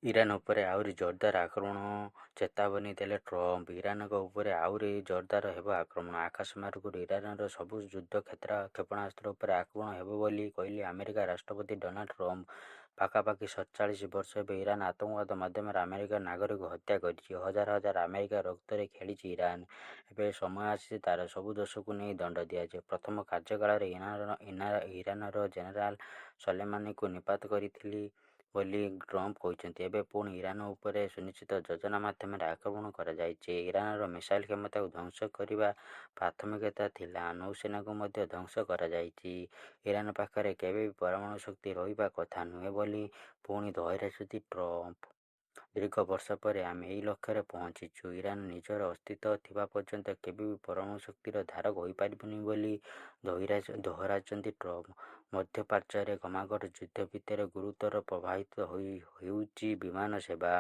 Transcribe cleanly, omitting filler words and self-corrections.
Iran ଉପରେ ଆହୁରି ଜୋରଦାର ଆକ୍ରମଣ ଚେତାବନୀ ଦେଲେ ଟ୍ରମ୍ପ। ଇରାନଙ୍କ ଉପରେ ଆହୁରି ଜୋରଦାର ହେବ ଆକ୍ରମଣ। ଆକାଶମାର୍ଗରୁ ଇରାନର ସବୁ ଯୁଦ୍ଧ କ୍ଷେପଣାସ୍ତ୍ର ଉପରେ ଆକ୍ରମଣ ହେବ ବୋଲି କହିଲେ ଆମେରିକା ରାଷ୍ଟ୍ରପତି ଡୋନାଲ୍ଡ ଟ୍ରମ୍ପ। ପାଖାପାଖି 47 ବର୍ଷ ହେବ ଇରାନ ଆତଙ୍କବାଦ ମାଧ୍ୟମରେ ଆମେରିକାର ନାଗରିକ ହତ୍ୟା କରିଛି। ହଜାର ହଜାର ଆମେରିକା ରକ୍ତରେ ଖେଳିଛି ଇରାନ। ଏବେ ସମୟ ଆସିଛି ତାର ସବୁ ଦୋଷକୁ ନେଇ ଦଣ୍ଡ ଦିଆଯିବ। ପ୍ରଥମ କାର୍ଯ୍ୟକାଳରେ ଇରାନର ଜେନେରାଲ ସୋଲେମାନିଙ୍କୁ ନିପାତ କରିଥିଲି ବୋଲି ଟ୍ରମ୍ପ କହିଛନ୍ତି। ଏବେ ପୁଣି ଇରାନ ଉପରେ ସୁନିଶ୍ଚିତ ଯୋଜନା ମାଧ୍ୟମରେ ଆକ୍ରମଣ କରାଯାଇଛି। ଇରାନର ମିସାଇଲ କ୍ଷମତାକୁ ଧ୍ୱଂସ କରିବା ପ୍ରାଥମିକତା ଥିଲା। ନୌସେନାକୁ ମଧ୍ୟ ଧ୍ୱଂସ କରାଯାଇଛି। ଇରାନ ପାଖରେ କେବେ ବି ପରମାଣୁ ଶକ୍ତି ରହିବା କଥା ନୁହେଁ ବୋଲି ପୁଣି ଦୋହରାଇଛନ୍ତି ଟ୍ରମ୍ପ। ଦୀର୍ଘ ବର୍ଷ ପରେ ଆମେ ଏହି ଲକ୍ଷ୍ୟରେ ପହଞ୍ଚିଛୁ। ଇରାନ ନିଜର ଅସ୍ତିତ୍ୱ ଥିବା ପର୍ଯ୍ୟନ୍ତ କେବେ ବି ପରମାଣୁ ଶକ୍ତିର ଧାରକ ହୋଇପାରିବନି ବୋଲି ଦୋହରାଇଛନ୍ତି ଟ୍ରମ୍ପ। ମଧ୍ୟପ୍ରାଚ୍ୟରେ କ୍ରମାଗତ ଯୁଦ୍ଧ ଭିତରେ ଗୁରୁତର ପ୍ରଭାବିତ ହେଉଛି ବିମାନ ସେବା।